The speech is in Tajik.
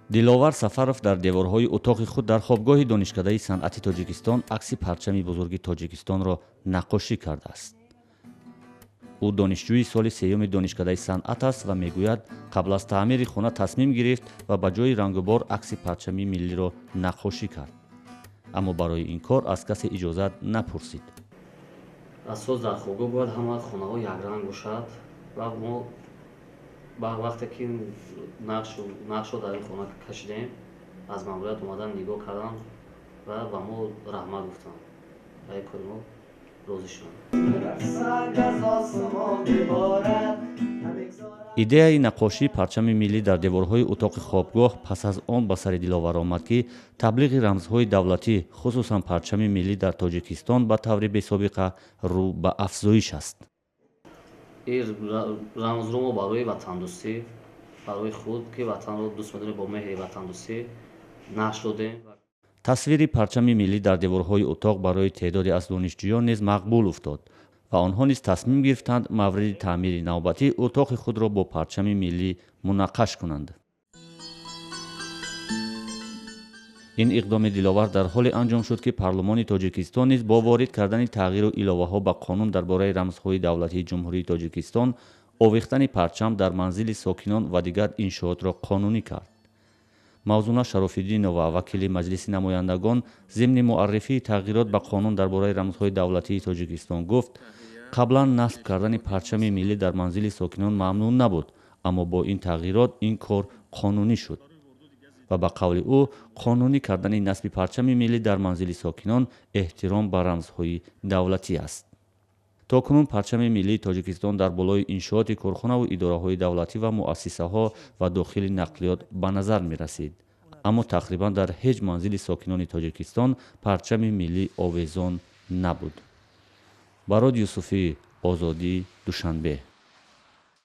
Диловар Сафаров дар деворҳои утоқи худ дар хобгоҳи Донишкадаи санъати Тоҷикистон акси парчами бузурги Тоҷикистонро наққошӣ кардааст. Ӯ донишҷӯи соли сеюми Донишкадаи санъат аст ва мегӯяд, қабл аз таъмири хона тасмим гирифт ва ба ҷои рангубор акси парчами миллиро наққошӣ кард. Аммо барои ин кор аз касе иҷозат напурсид. Асос дар хобгоҳ бояд ҳама хонаҳо якранг бошад ва мо ба вақте ки нақшро дар ин хона кашидем, аз маъмурият омадан нигоҳ карданд ва ба мо раҳмат гуфтанд. Ба ин кори мо розӣ шуданд. Идеяи наққошии парчами миллӣ дар деворҳои утоқи хобгоҳ пас аз он ба сари Диловар омад, ки таблиғи рамзҳои давлатӣ, хусусан парчами миллӣ дар Тоҷикистон ба таври бесобиқа рӯ ба афзоиш аст. Ин рамзро мо барои ватандӯстӣ, барои худ, ки ватанро дӯст медорем, бо меҳри ватандӯстӣ нақш додем. Тасвири парчами миллӣ дар деворҳои утоқ барои теъдоде аз донишҷӯён низ мақбул уфтод ва онҳо низ тасмим гирифтанд мавриди таъмири навбатӣ утоқи худро бо парчами миллӣ мунаққаш кунанд. Ин иқдоми Диловар дар ҳоле анҷом шуд, ки парлумони Тоҷикистон низ бо ворид кардани тағйиру иловаҳо ба қонун дар бораи рамзҳои давлатии Ҷумҳурии Тоҷикистон овехтани парчам дар манзили сокинон ва дигар иншоотро қонунӣ кард. Мавзуна Шарофиддинова, вакили Маҷлиси намояндагон, зимни муаррифии тағйирот ба қонун дар бораи рамзҳои давлатии Тоҷикистон гуфт, қаблан насб кардани парчами миллӣ дар манзили сокинон мамнӯъ набуд, аммо бо ин тағйирот ин кор қонунӣ шуд. Ва ба қавли ӯ, қонунӣ кардани насби парчами миллӣ дар манзили сокинон эҳтиром ба рамзҳои давлатӣ аст. То кунун парчами миллии Тоҷикистон дар болои иншооти корхонаву идораҳои давлатӣ ва муассисаҳо ва дохили нақлиёт ба назар мерасид. Аммо тақрибан дар ҳеҷ манзили сокинони Тоҷикистон парчами миллӣ овезон набуд. Барод Юсуфӣ, Озодӣ, Душанбе.